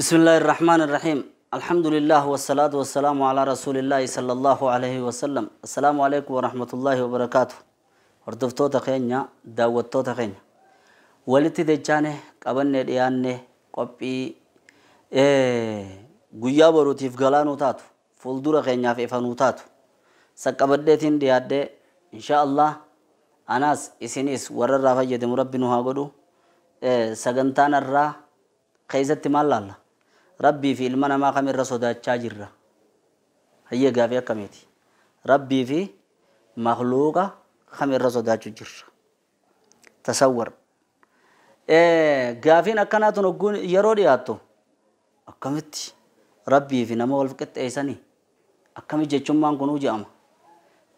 بسم الله الرحمن الرحيم. الحمد لله والصلاة والسلام على رسول الله صلى الله عليه وسلم. السلام عليكم ورحمة الله وبركاته. Hordoftoota keenya, daawwattoota keenya, walitti dachaane qabannee dhiyaanne qophii guyyaa boruutiif galaanuu taatu, fuuldura keenyaaf ifanuu taatu saqqabadheetiin dhiyaadhee, insha Allah anaas isinis warra irraa fayyadamu Rabbi nu haa godhu. Sagantaan irraa keessatti maal laalla? Rabbii fi ilma namaa kamirra sodaachaa jirra? Hayyee, gaafii akkamiiti? Rabbii fi makluuqa kamirra sodaachuu jirra? Tasawwar, gaafiin akkanaa tun hogguun yeroo dhiyaattu, akkamitti Rabbii fi nama wal qixxeessanii, akkami jechummaan kunuu je'ama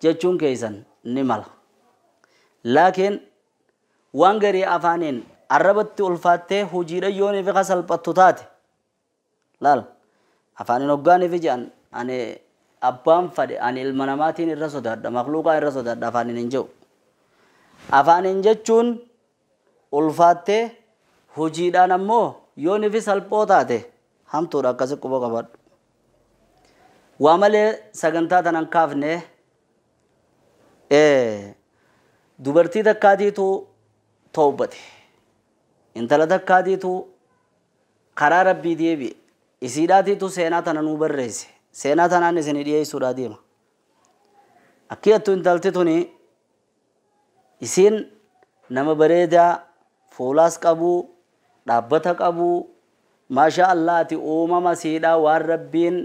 jechuun keessan ni mala. Laakiin waan garii afaaniin arrabatti ulfaattee hojiidha yoonii fi salphattu taate laal. Afaaniin hoggaanii fi je'an, ani abbaan fadhe ani ilma namaatiin irra sodaadha, makluuqaa irra sodaadha afaaniin hin jedhu. Afaaniin jechuun ulfaattee hojiidhaan ammoo yoonii fi salphoo taate hamtuudha. Akkasi quba qabadhu. Waa malee sagantaa tanan kaafne. Dubartii takkaatiitu toobbate, intala takkaatiitu karaa Rabbii deebi'e. Isiidhaatiitu seenaa tana nuu barreesse. Seenaa tanaan isinii dhiyeessuudhaa deema. Akkiyattu intalti tuni isiin nama bareedaa, fuulaas qabuu, dhaabbata qabuu, maasha Allaati, uumama siidhaa waan Rabbiin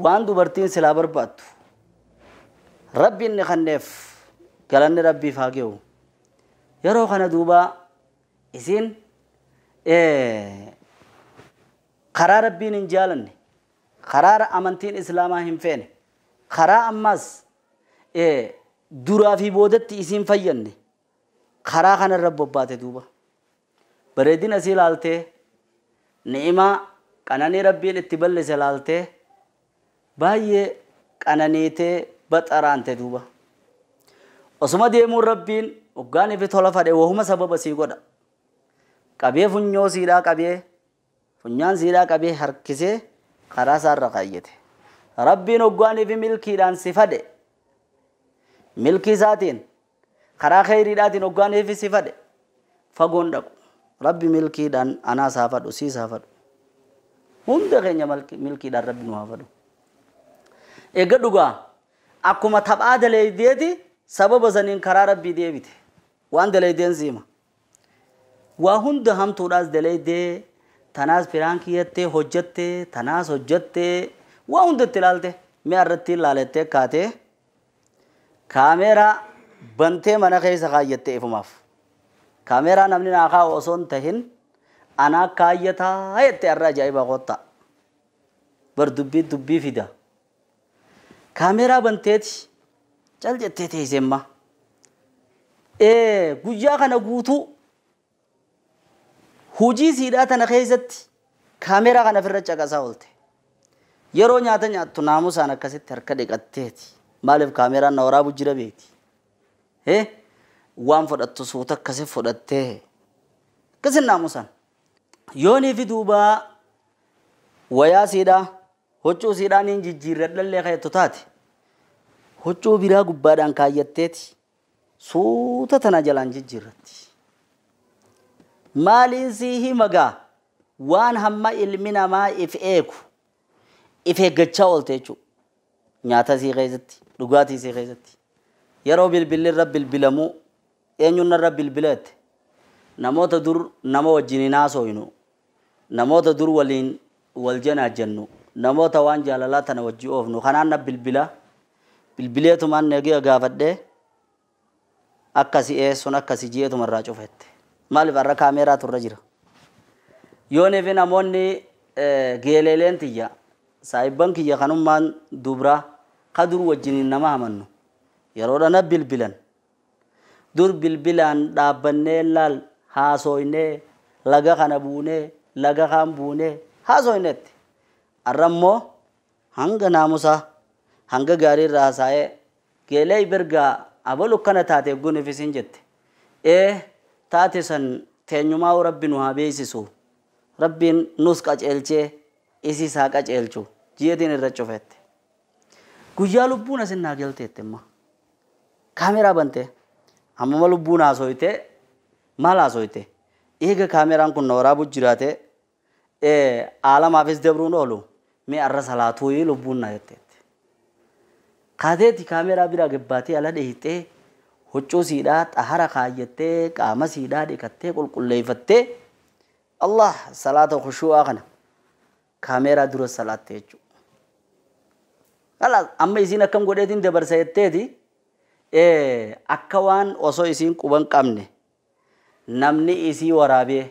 waan dubartiin silaa barbaaddu Rabbiin ni kenneef. Galanni Rabbiif haa ge'u. Yeroo kana duuba isiin karaa Rabbiin hin jaalanne, karaa amantiin Islaamaa hin feene, karaa ammas duraa fi boodatti isiin fayyanne, karaa kanarra bobbaate. Duuba bareedina isii laaltee, ni'imaa qananii Rabbiin itti bal'ise laaltee, baay'ee qananiitee baxaraante. Duuba osuma deemuun Rabbiin hoggaanii fi tola fadhe wahuma sababa sii godha. Qabee funyoo siidhaa qabee, funyaan siidhaa qabee harkisee karaa isaarra kaayyate. Rabbiin hoggaanii fi milkiidhaan si fadhe, milkii isaatiin karaa kheyriidhaatiin hoggaanii fi si fadhe fagoon dhaqu. Rabbi milkiidhaan anaas haa fadhu, siis haa fadhu, hunda keenya milkiidhaan Rabbi nu haa fadhu. Eegga dhugaa akkuma taphaa daleeydeeti sababa saniin karaa Rabbii deebite. Waan daleeydeen siima, waa hunda hamtuudhaas daleeydee, tanaas piraankii jettee hojjattee, tanaas hojjattee, waa hundatti ilaalte. Mi'a irratti ilaalettee kaatee kaameeraa bantee mana keessa kaayyattee, ifumaaf kaameeraa namni naa kaa'u osoo hin tahin anaa kaayyataa jettee. Har'a ajaa'ibaa kottaa bar, dubbii dubbii fida. Kaameeraa banteeti cal jettee teessemma. Guyyaa kana guutuu hujii siidhaa tana keessatti kaameeraa kana ofirra caqasaa oolte. Yeroo nyaata nyaattu naamusaan akkasitti harka dhiqatteeti. Maaliif? Kaameeraan na waraabu jira beekti. Waan fudhattu suuta akkasi fudhattee akkasin naamusaan. Yoonii fi duuba wayaa siidhaa, huccuu siidhaa niin jijjiirradhallee keettu taate, huccuu biraa gubbaadhaan kaayyatteeti suuta tana jalaan jijjiirratti. Maaliin sii himagaa? Waan hamma ilmi namaa if eegu if eeggachaa oolte jechuudha. Nyaata sii keessatti, dhugaatii sii keessatti. Yeroo bilbilli irra bilbilamuu, eenyuun irra bilbila jette, namoota dur nama wajjin hin haasofnu, namoota dur waliin wal janaajjannu, namoota waan jaalalaa tana wajji oofnu kanaan na bilbila. Bilbileetumaan nagee gaafadhee akkasi eessuun akkasi ji'eetuma irraa cufette. Maaliif? Har'a kaameeraatu irra jira. Yoonii fi namoonni geeleeleen tiyya, saayibban kiyya kanummaan dubraa ka dur wajjiniin nama hamannu yeroo dhana bilbilan, dur bilbilaan dhaabbannee laal haasoynee, laga kana buunee, laga kaan buunee haasoynetti. Har'a immoo hanga naamusaa hanga gaarii irraa haasa'ee, geelee bergaa abalu akkana taate eegguun isin jette, ee taate san teenyumaa Rabbi nu haa beeksisu. Rabbiin nus qaceelchee isiis haa qaceelchu ji'eetiin irra cufette. Guyyaa lubbuun asin naa galteette imma. Kaameraa bante ammuma lubbuun haasoyte maal haasoyte eega kaameraan kun na waraabu jiraate aalamaafis dabruun oolu mee arra salaatuu lubbuun naa jetteette. Kaateeti kaameraa biraa gabbaatee ala dheeyxee huccuu siidhaa xahara kaayyattee qaama siidhaa dhiqattee qulqulleeffattee Allah salaata khushuu'aa kana kaameraa dura salaatte jechuudha. Kalaas amma isiin akkam godheetiin dabarsa jetteeti akka waan osoo isiin quban qabne namni isii waraabee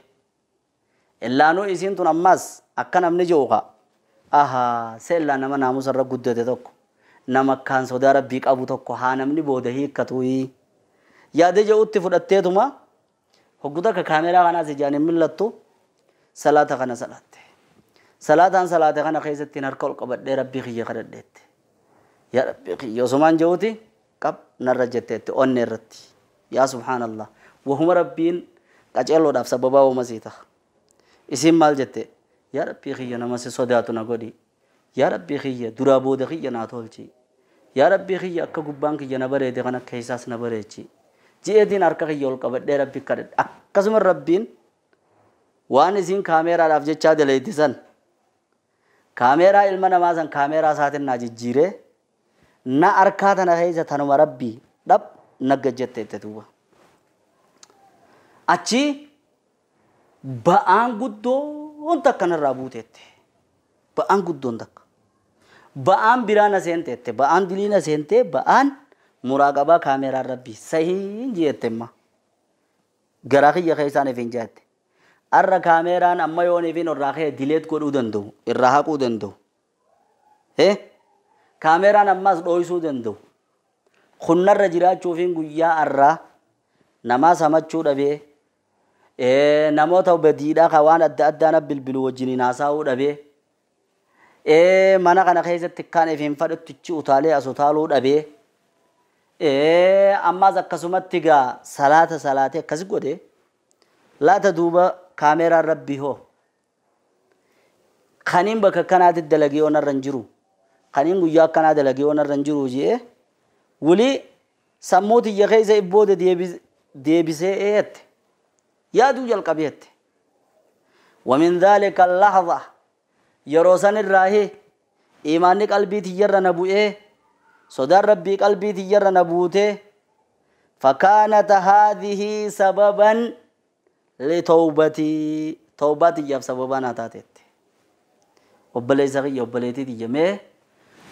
illaanuu isiin tun ammas akka namni jiru ka ahaa seellaa nama naamusa irra guddate tokko nama akkaan sodaa rabbii qabu tokko haa namni booda hiikkatu yaada jedhutti fudhatteetuma hogguta akka kaameraa kanaas ijaan hin mul'attu salaata kana salaatte. Salaataan salaate kana keessatti harka ol qabadhee rabbii kiyya kadhadheette. Yaa rabbii kiyya osumaan jedhuti qab narra jetteette onne irratti. Yaa subhaanallah wahuma rabbiin qaceelloodhaaf sababaa uuma sii ta'a. Isiin maal jette yaa rabbii kiyya nama si sodaatu na godhi. Yaa rabbii kiyya duraa booda kiyya naa tolchi. Yaa rabbii kiyya akka gubbaan kiyya na bareede kana keessaas na bareechi. Ji'eetiin harka kiyya ol qabadhee rabbi kadhadhe. Akkasuma rabbiin waan isiin kaameraadhaaf jechaa daleeytisan kaameraa ilma namaa san kaameraa isaatiin naa jijjiiree na harkaa tana keessa tanuma rabbii dhab nagga jetteette duuba. Achi ba'aan guddoon takka narraa buuteette. Ba'aan guddoon takka. Ba'aan biraa na seenteette. Ba'aan dilii na seentee ba'aan muraaqabaa kaameraa rabbii sahiin jeette imma. Garaa kiyya keessaan ifin jette. Arra kaameraan amma yoon ifin irraa ka'e dileet godhuu danda'u irraa haquu danda'u. Kaameraan ammas dhooysuu danda'u. Kunnarra jiraachuufiin guyyaa arraa namaa samachuu dhabee namoota badiidhaa ka waan adda addaa na bilbilu wajjiniin haasa'uu dhabee mana kana keessatti kaan ifin fadhuttichi utaalee as utaaluu dhabee ammas akkasumatti gaa salaata salaatee akkas godhe laata duuba kaameraan rabbii hoo kaniin bakka akkanaatti dalagee onarra hin jiru kaniin guyyaa akkanaa dalagee onarra hin jiru jee wuli sammuu tiyya keessa ibbooda deebisee eette yaaduu jalqabeette. ومن ذلك اللحظة yeroo san irraahi imaanni qalbii tiyyarra na bu'ee sodaan rabbii qalbii tiyyarra na buutee فكانت هذه سببا لتوبتي توبتي tiyyaaf sababaa naa taateette. Obboleessa kiyya obboleettii tiyya mee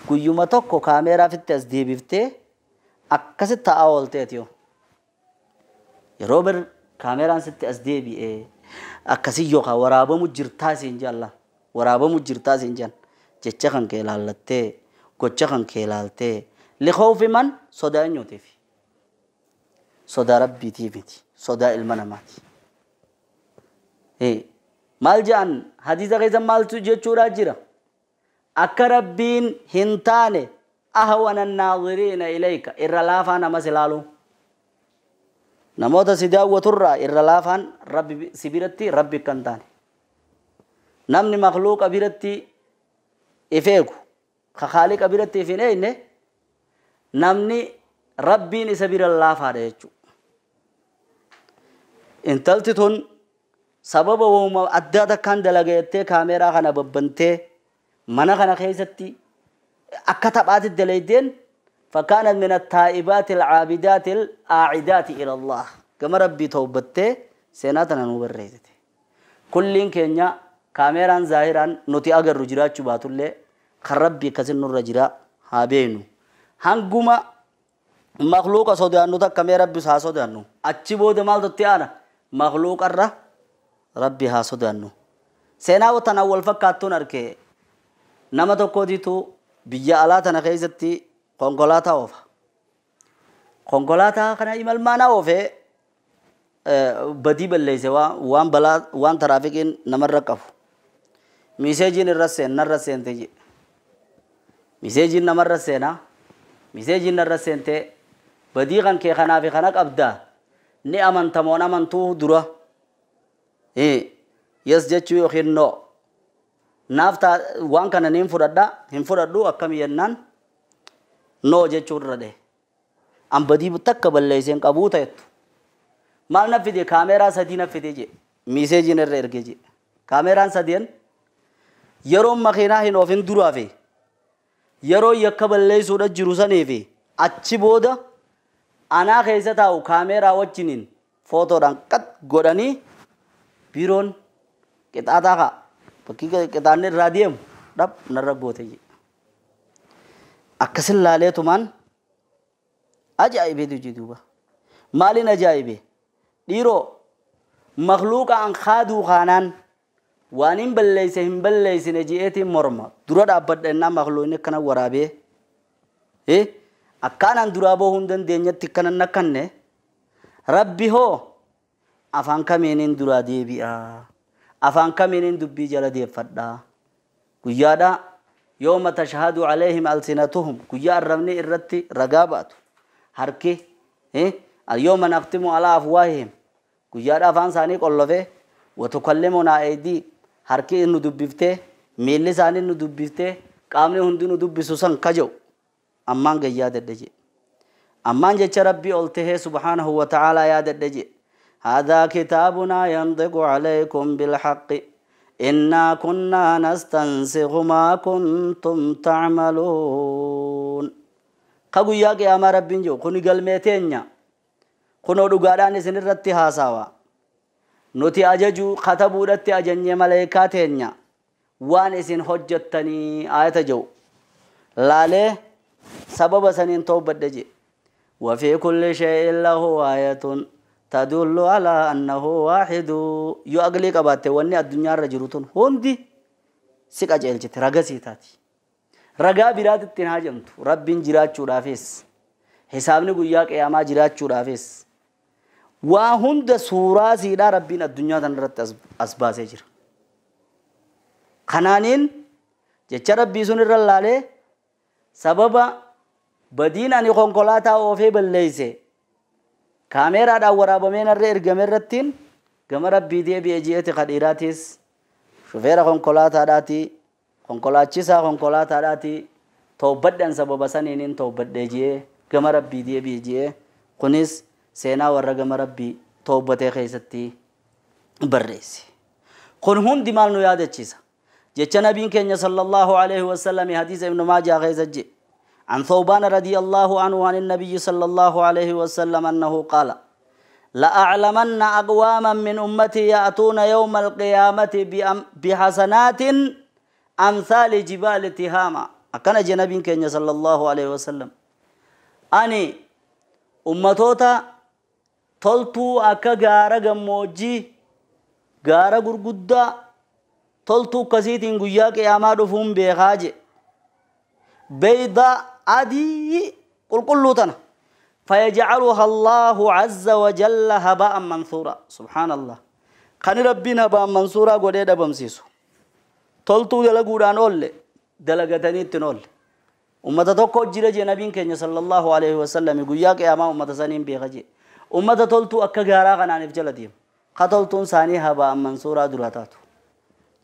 guyyuma tokko kaameraa fitti as deebiftee akkasitti taa'aa oolteeti yoo. Yeroo bir kaameraan sitti as deebi'ee akkasii yookaan waraabamu jirtaa siin jalla waraabamu jirtaa siin jan jecha kan kee ilaallattee gocha kan kee ilaaltee likhawfi man sodaa eenyuutiif sodaa rabbiitiif miti sodaa ilma namaati. Maal jedhan hadiisa keessa maaltu jechuudhaa jira akka rabbiin hin taane ahwana naadiriina ilayka irra laafaa namas ilaalu namoota si daawwaturraa irra laafaan rabbi si biratti rabbi akka hin taane namni makluuqa biratti if eegu ka khaaliqa biratti if hin eegne namni rabbiin isa bira laafaadha jechuudha. Intalti tun sababa wahuma addaa takkaan dalageettee kaameraa kana babbantee mana kana keessatti akka taphaatti dalaydeen فكانت من التائبات العابدات الآعدات إلى الله كما ربي توبته سيناتنا نوبريته كلين كينيا كاميران ظاهرا نتي أجر رجرات شباتولي خربي كسن الرجرا هابينو هنقوم مخلوق صدانو تا كاميرا ربي صدانو أتشي بود مال تتيانا مخلوق الرا ربي ها صدانو سيناو تناول فكاتون أركي نما تقوديتو بيا الله تنخيزتي konkolaataa oofa. Konkolaataa kana imalmaanaa oofee badii balleesse waan balaa waan taraafikiin namarra qabu. Miseejiin irra seen narra seente jedhe. Miseejiin namarra seenaa miseejiin narra seentee badii kan kee kanaa fi kana qabdaa ni amantamoon amantuu dura. Yes jechuu yookiin no. Naaf waan kana niin fudhadha hin fudhadhu akkami jennaan no jechuu irra dhahe. An badii takka balleesseen qabuu ta'ettu. Maal na fide kaameeraa sadii na fide jee miiseejiin irra erge jee. Kaameeraan sadeen yeroo makiinaa hin oofin duraa fi yeroo yakka balleessuudha jiru sanii fi achi booda anaa keessa taa'u kaameeraa wajjiniin footoodhaan qat godhanii biiroon qixaataa kaa bakki qixaanni irraa deemu dhab narra goote jee. Akkasin laaleetumaan ajaa'ibeetu jee duuba. Maaliin ajaa'ibe? Dhiiroo makluuqa an kaaduu kaanaan waan hin balleeyse hin balleeysine je'eetiin morma dura dhaabbadha innaan makluuqni akkana waraabee akkaanaan duraa bahuu hin dandeenyetti akkana nakkanne rabbi hoo afaan kamiiniin duraa deebi'a afaan kamiiniin dubbii jala deeffadha guyyaadha yooma tashhadu alayhim alsinatuhum guyyaa arrabni irratti ragaa baatu harki اليوم نختم على أفواههم guyyaadha afaan isaanii qollofee watukallimunaa aydii harki nu dubbiftee miilli isaanii nu dubbiftee qaamni hundi nu dubbisu san kaja'u ammaan gad yaadadhe jee. Ammaan jecha rabbii ol tahee subhaanahu wa ta'aalaa yaadadhe jee. هذا كتابنا ينطق عليكم بالحق إنا كنا نستنسخ ما كنتم تعملون. Ka guyyaa qiyaamaa rabbiin jiru kuni galmee teenya kunoo dhugaadhaan isin irratti haasawa nuti ajajuu katabuudhatti ajanye maleekaa teenya waan isin hojjettanii ayata jiru laalee sababa saniin tawbadhe je. وفي كل شيء له آية تدل على أنه واحد. Yoo aqlii qabaatte wanni addunyaa irra jiru tun hundi si qajeelchite raga sii taati. Ragaa biraatti ittiin haajamtu rabbiin jiraachuudhaafis hisaabni guyyaa qiyaamaa jiraachuudhaafis waa hunda suuraa siidhaa rabbiin addunyaa tana irratti as baasee jira. Kanaaniin jecha rabbii sun irra laalee sababa badiin ani konkolaataa oofee balleeyse kaameeraadhaan waraabamee narra ergame irrattiin gama rabbii deebi'e ji'eeti kadhiiraatis shufeera konkolaataadhaati konkolaachisaa konkolaataadhaati toobbadhan sababa saniinin toobbadhee ji'ee gama rabbii deebi'e ji'ee kunis seenaa warra gama rabbii toobbatee keessatti barreesse. Kun hundi maal nu yaadachiisa? Jecha nabiin keenya sallallahu alaihi wasallam hadiisa Ibnu Maajaa keessa jedhe. عن ثوبان رضي الله عنه عن النبي صلى الله عليه وسلم أنه قال لأعلمن أقواما من أمتي يأتون يوم القيامة بحسنات أمثال جبال تهامة. أكن جنبين كenya صلى الله عليه وسلم أني أمتوتا toltuu akka gaara gammoojjii gaara gurguddaa toltuu akkasiitiin guyyaa qiyaamaa dhufuun beekaa je. بيضاء عدي قل قلوتنا فيجعلها الله عز وجل هباء منثورا. سبحان الله خني ربنا هباء منثورا غودي دبمسيسو تولتو دلغودان اولي دلغتني تنول امته توكو جيره جي نبيين كenya صلى الله عليه وسلم غيا قياما امته سنين بيخجي امته تولتو اكا غارا كنانف جلديم خطلتون ساني هباء منثورا دراتاتو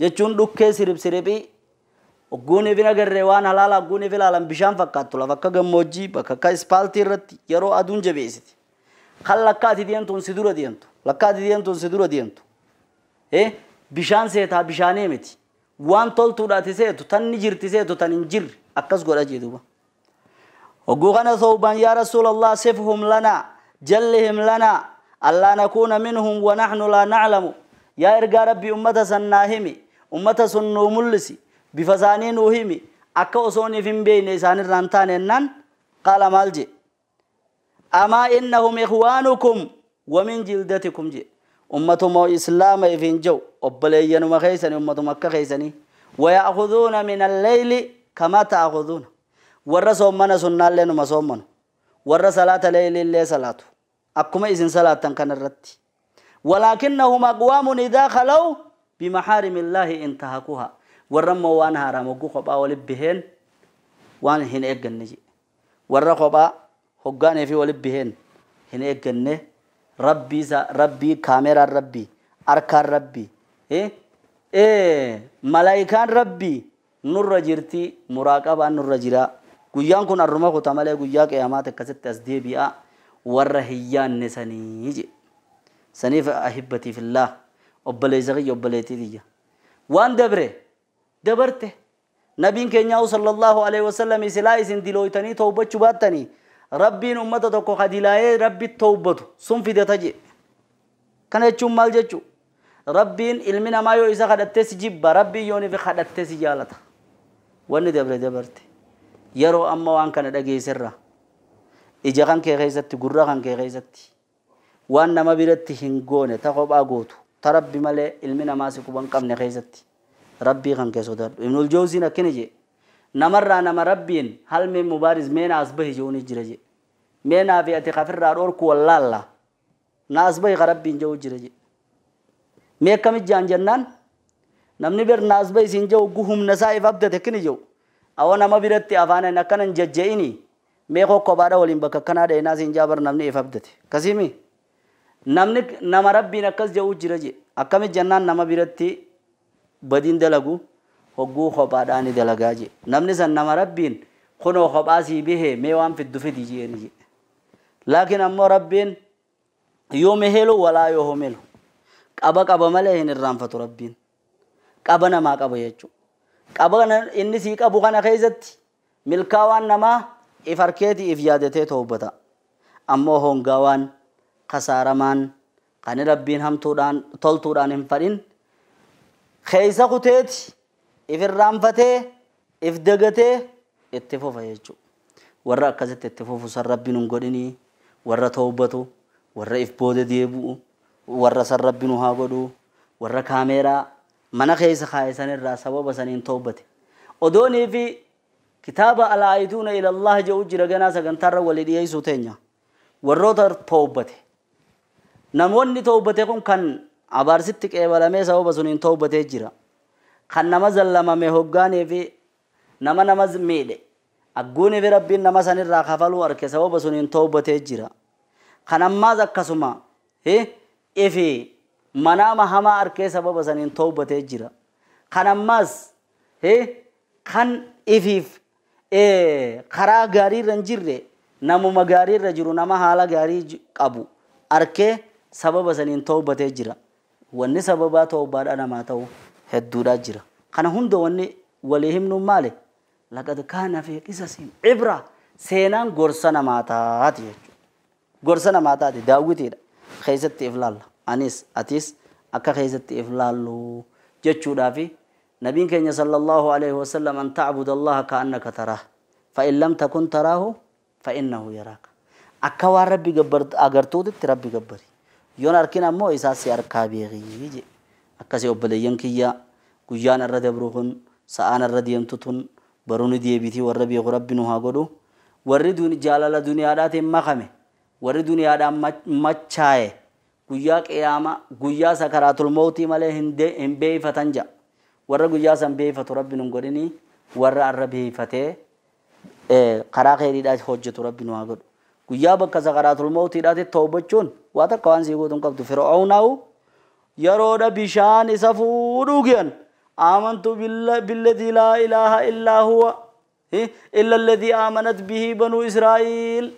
جچون دكه سرب سربي Ogguun ifin agarree waan halaala ogguun ifin ilaalan bishaan fakkaattu lafa akka gammoojjii bakka akka ispaaltii irratti yeroo aduun jabeessiti. Kan lakka ati deemtuun si dura deemtu lakka ati deemtuun si dura deemtu. Bishaan seetaa bishaanii miti waan toltuudha ati seetu tan ni jirti seetu tan hin jirre akkas godha jee duuba. Ogguu kana Thawbaan yaa Rasuulallah sifhum lanaa jallihim lanaa allaa nakuuna minhum wa naxnu laa naclamu. Yaa ergaa rabbii ummata san naa himi ummata sun nuu mul'isi. Bifa isaanii nuu himi akka osooniif hin beekne isaanirraa hin taane jennaan qaala maal je amaa innahum ikhwaanukum wa min jildatikum je ummatuma islaama ifiin jau obboleeyyanuma keeysanii ummatuma akka keeysanii waya'khuduuna min alleyli kamaa ta'khuduuna warra soommana sunnaallee numa soommanu warra salaata leyliillee salaatu akkuma isin salaattan kana irratti walaakinnahum aqwaamun idaa khalaw bimaxaarimi illaahi intahakuhaa warra immoo waan haaraam hogguu kophaa walitti biheen waan hin eegganne jedhe. Warra kophaa hoggaanii fi walitti biheen hin eegganne rabbii rabbii kaameraan rabbii harkaan rabbii Malaayikaan rabbii nurra jirti, muraaqabaan nurra jira. Guyyaan kun arruma kuta malee guyyaa qiyamaati akkasitti as deebi'a warra hin yaanne sanii je. Saniif ahibbatii fillah, obboleessa kiyya, obboleettii tiyya, waan dabre dabarte. Nabiin keenyaa sallallahu alaihi wasallam silaa isin dilooytanii tawbachuu baattanii rabbiin ummata tokko ka dilaayee rabbi tawbatu sun fidata je. Kana jechuun maal jechuu? Rabbiin ilmi namaa yoo isa kadhattee si jibba, rabbiin yoo nifi kadhattee si jaalata. Wanni dabre dabarte. Yeroo amma waan kana dhageessirra ija kan kee keessatti, gurra kan kee keessatti, waan nama biratti hin goone ta kophaa gootu, ta rabbi malee ilmi namaa si quban qabne keessatti rabbii kan kee sodaadhu. Ibnul Jawziin akkini je, namarraa nama rabbiin halmeen mubaaris meena as bahi je'uuni jira je. Meenaa fi ati kafirraa dhorku wallaalla na as bahi ka rabbiin je'u jira je. Mee akkamit jaan jennaan, namni bir na as bahi siin je'u humna isaa if abdate akkini je'u. Awwa, nama biratti afaanan akkana hin jajja'ini, mee kokkobaadha waliin bakka akkanaa dheenaa siin jaabar, namni if abdate kasimi namni nama rabbiin akkas je'u jira je. Akkamit jennaan, nama biratti badiin dalagu hogguu kophaadhaa ni dalagaa je. Namni san nama rabbiin kunoo kophaa sii bihee mee waan fiddu fidi jeeni je. Laakiin ammoo rabbiin yumhilu walaa yuhmilu, qaba qaba malee hin irraanfatu. Rabbiin qaba namaa qaba jechuudha. Qaba inni sii qabu kana keessatti milkaawaan namaa if harkeetii if yaadatee toobbata. Ammoo hongaawaan kasaaramaan kan rabbiin hamtuudhaan toltuudhaan hin fadhin keessa kuteeti if irraanfatee if dagatee itti fufa jechuudha. Warra akkasitti itti fufu san rabbiin hin godhinii. Warra toobbatu, warra if booda deebi'u, warra san rabbiin haa godhu. Warra kaameeraa mana keessa kaa'e sanirraa sababa saniin toobbate. Odoonii fi kitaaba alaayituuna ilallah jedhu jira, ganaa sagantaarra walii dhiyeessuu teenya. Warroota toobbate. Namoonni toobbate kun kan abaarsitti qeebalamee sababa suniin toobbatee jira. Kan nama zallamame hoggaanii fi nama miidhe agguunii fi rabbiin nama sanirraa kafaluu arke sababa suniin toobbatee jira. Kan ammaas akkasuma ifi manaama hamaa arkee sababa saniin toobbatee jira. Kan ammaas kan ifiif karaa gaariirra hin jirre namuma gaariirra jiru, nama haala gaarii qabu arkee sababa saniin toobbatee jira. Wanni sababaa toobbaadha namaa ta'u hedduudha jira. Kana hunda wanni walii himnuun maali? Laqad kaana fi qisasihim ibra, seenaan gorsa namaa taati jechuudha. Gorsa namaa taati daawwitiidha. Keessatti if laalla. Anis atis akka keessatti if laallu jechuudhaafi nabiin keenya sallallahu alaihi wasallam an ta'budu allaha ka'annaka taraah fa in lam takun taraahu fa innahu yaraaka. Akka waan rabbi agartuutitti rabbi gabbari. Yoon arkin ammoo isaa si harkaa beekii je. Akkasii obboleeyyan kiyya, guyyaan irra dabru kun, sa'aan irra deemtu tun baruuni deebitii warra beeku rabbi nu haa godhu. Warri jaalala duniyaadhaatiin makame, warri duniyaadhaan machaaye guyyaa qiyaama guyyaa sakaraatul mawtii malee hin beeyfatan ja'a. Warra guyyaa san beeyfatu rabbi nu godhini, warra arra beeyfatee karaa kheyriidhaa hojjetu rabbi nu haa godhu. Guyyaa bakka sakaraatul mawtiidhaatti toobachuun waa takka waan sii gootu hin qabdu. Fir'aawnaawu yeroodha bishaan isa fuudhuu ge'an, aamantu billadii laa ilaaha illaa huwa illa alladhii aamanat bihi banuu Israa'iil,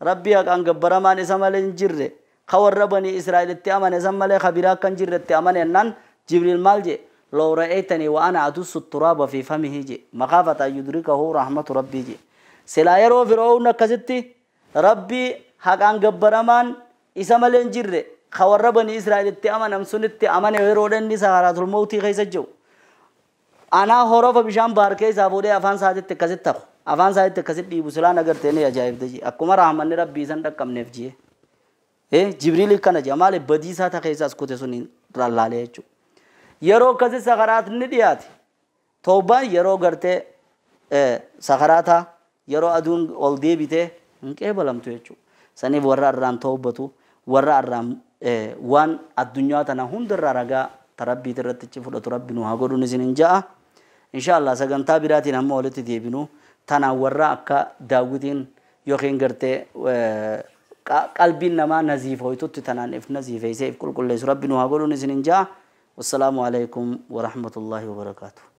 rabbii haqaan gabbaramaan isa malee hin jirre ka warra banii Israa'elitti amane san malee ka biraa akka hin jirretti amane jennaan, Jibriil maal je? Law ra'aytanii wa ana adussu turaaba fi famihi je, makaafata an yudrikahu rahmatu rabbii je. Silaa yeroo Fir'aawun akkasitti rabbii haqaan gabbaramaan isa malee hin jirre ka warra banii Israa'elitti amanam sunitti amane, yeroo inni sakaraatul mawtii keessa jiru anaa horofa bishaan baar keessaa fuudhee afaan isaatitti akkasitti taqu, afaan isaatitti akkasitti dhiibu silaan agartee ni ajaa'ibde jee. Akkuma rahmanni rabbii isan dhaqqabneef jee. Jibriil kana jee, maali badii isaa ta keessaas kute sun rallaalee jechuudha. Yeroo akkasi sakaraatni dhiyaate toobbaan yeroo gartee sakaraataa yeroo aduun ol deebitee hin qeebalamtu jechuudha. Saniif warra irraan toobbatu, warra irraan waan addunyaa tana hundarraa ragaa ta rabbiit irratti fudhatu rabbi nu haa godhuun isin hin ja'a. Insha Allah sagantaa biraatiin hamma walitti deebinu tanaan warra akka daawwitiin yookiin gartee qalbiin namaa naziifooytutti tanaan if naziifeessee if qulqulleessu rabbi nu haa godhuun isin hin ja'a. Wassalaamu alaikum warahmatullaahi wabarakaatu.